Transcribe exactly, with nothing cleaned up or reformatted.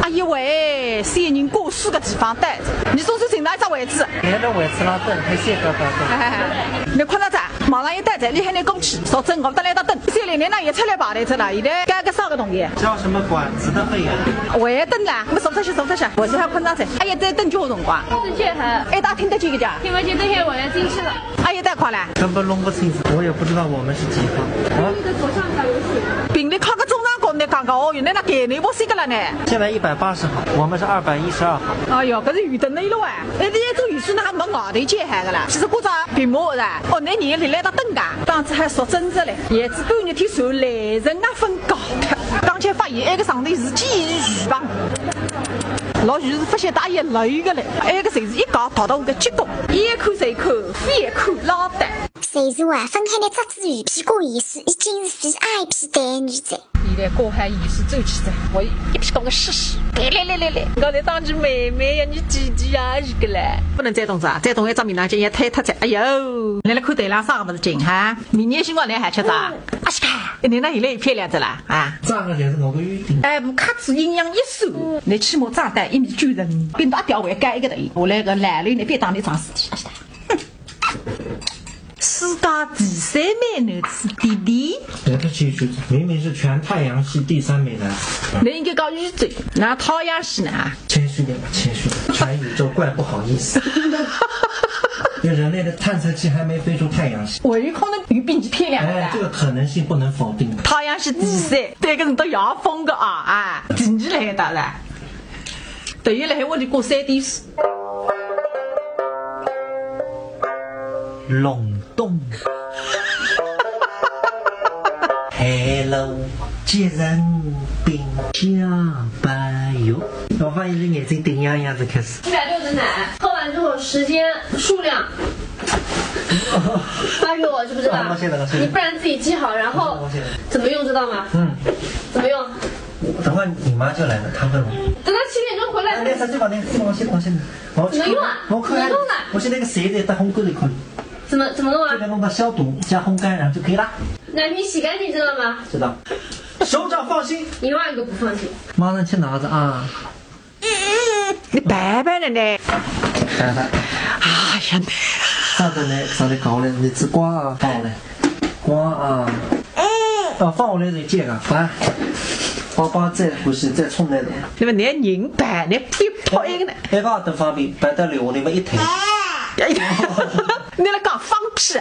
哎呦喂，三人过四个地方待着，你总算寻到一只位置。连着位置上等，还谢高高等。哎，你困着哉，马上要到哉，你还能过去，说真，我们等来到等，小玲玲呢也出来排队着了，现在该个啥个东西？交什么管子的费用？我也等了，我说这些，说这些，我是还困着哉。哎呀，再等几个辰光？等几下？哎，大家听得见个讲？听不见，等下我要进去了。哎呀，太快了。根本弄不清楚，我也不知道我们是几号。啊？那个左上角有写。并列靠个中上角，你刚刚哦，原来那给你不是个了呢。现在一百八十号，我们是二百一十二号。哎哟，搿是有等了一路哎。那这种语速呢，还没外头接海个啦。其实过早屏幕是吧？哦，那你也来到等噶，当时还说真着嘞，也是半日天手来人啊分高的。刚才发现埃个上头是记忆鱼吧？落雨是发现大也累个嘞，埃个侪是一搞逃到个结果，一口水口，非一口拉倒。 谁说啊，分开的折子鱼皮过也是已经是非I P待遇哉。现在过海也是走起哉，我一屁股个试试。来来来来来，刚才当起妹妹呀，你弟弟呀，一个嘞。不能再动哉，再动一张面浪就要推脱哉。哎呦，你来看台浪啥个么子劲哈？明年新光来还吃啥？阿西卡，你那现在也漂亮着啦啊？这个才是我个优点。哎，不卡子营养一素，你起码长得一米九十，比侬阿爹还高一个头。我来个来了，你别当你长事体，阿西卡。 世界第三美男子弟弟。来得谦虚，明明是全太阳系第三美男子。侬应该讲宇宙，那太阳系呢？谦虚点吧，谦虚点，全宇宙怪不好意思。因为人类的探测器还没飞出太阳系。我有可能有比你漂亮的。哎，这个可能性不能否定。太阳系第三，对个人都要疯个啊啊，顶起来的了。等于来我就过三点四。 隆冬。海陆鸡仁饼加白肉。我发现这眼睛顶样样子开始。一百六十奶，喝完之后时间数量发给我，知不知道？啊，我现在，我现在。你不然自己记好，然后我现在。怎么用知道吗？嗯。怎么用？等会儿你妈就来了，她问我。等她七点钟回来。哎，那啥，这把那个，这把我先，我先。 我去，怎么用啊？我看看，怎么用啊？我现在那个谁在大烘干里可以。怎么，怎么弄啊？这个弄到消毒加烘干，然后就可以了。奶瓶洗干净，知道吗？知道。首长放心。你另外一个不放心。马上去拿着啊。你拜拜了呢？拜拜。哎呀，上头呢，上头搞嘞，你只光啊，放嘞。 光啊。哦，放下来就搿个，放。包包再欢喜再冲来点。那么你还人白，你不要讨厌的。哎，搿个方便，摆到楼下头么一推。哎呀，你来讲放屁。